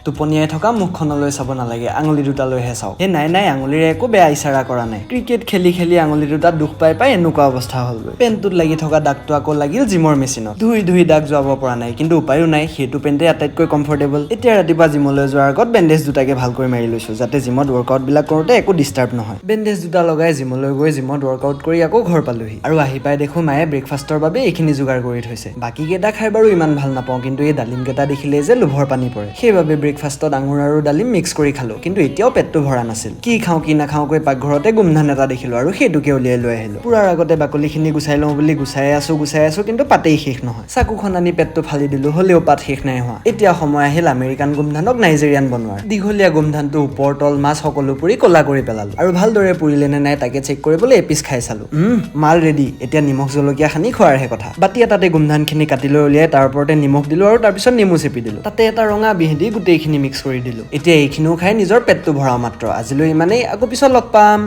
টোপনিয়াই থকা মুখখনলৈ চাব নালাগে, আঙুলি দুটালৈহে চাওক। এই নাই নাই, আঙুলিৰে একো বেয়া ইচাৰা কৰা নাই। ক্ৰিকেট খেলি খেলি আঙুলি দুটা দুখ পাই পাই এনেকুৱা অৱস্থা হ'লগৈ। পেণ্টটোত লাগি থকা দাগটো আকৌ লাগিল জিমৰ মেচিনত। ধুই ধুই দাগ যোৱাব পৰা নাই, কিন্তু উপায়ো নাই, সেইটো পেণ্টেই আটাইতকৈ কমফৰ্টেবল। এতিয়া ৰাতিপুৱা জিমলৈ যোৱাৰ আগত বেণ্ডেজ দুটাকে ভালকৈ মাৰি লৈছো, যাতে জিমত ৱৰ্কআউটবিলাক কৰোঁতে একো ডিষ্টাৰ্ব নহয়। বেণ্ডেজ দুটা লগাই জিমলৈ গৈ জিমত ৱৰ্কআউট কৰি আকৌ ঘৰ পালোহি আৰু আহি পাই দেখো মায়ে ব্ৰেকফাষ্টৰ বাবে এইখিনি যোগাৰ কৰি থৈছে। বাকীকেইটা খাই বাৰু ইমান ভাল নাপাওঁ, কিন্তু এই ডালিমকেইটা দেখিলেই যে লোভৰ পানী পৰে। সেইবাবে ব্ৰেকফাষ্টত আঙুৰ আৰু ডালিম মিক্স কৰি খালো, কিন্তু এতিয়াও পেটটো ভৰা নাছিল। কি খাওঁ কি নাখাওঁকৈ পাকঘৰতে গোমধান এটা দেখিলো আৰু সেইটোকে উলিয়াই লৈ আহিলো। পুৰাৰ আগতে বাকলিখিনি গুচাই লওঁ বুলি গুচাই আছো, গুচাই আছো, কিন্তু পাতেই শেষ নহয়। চাকুখন আনি পেটটো ফালি দিলো, হ'লেও পাত শেষ নাই হোৱা। এতিয়া সময় আহিল আমেৰিকান গোমধানক নাইজেৰিয়ান বনোৱাৰ। দীঘলীয়া গোমধানটো ওপৰ তল মাছ সকলো পুৰি ক'লা কৰি পেলালো আৰু ভালদৰে পুৰিলে নে নাই তাকে চেক কৰিবলৈ এপিচ খাই চালো। মাল ৰেডি। এতিয়া নিমখ জলকীয়া সানি খোৱাৰহে কথা। বাতি এটাতে গোমধানখিনি কাটি লৈ উলিয়াই তাৰ ওপৰতে নিমখ দিলো আৰু তাৰপিছত নেমু চেপি দিলো। তাতে এটা ৰঙা বিহ দি গোটেইখিনি মিক্স কৰি দিলো। এতিয়া এইখিনিও খাই নিজৰ পেটটো ভৰাও মাত্ৰ। আজিলৈ ইমানেই, আকৌ পিছত লগ পাম।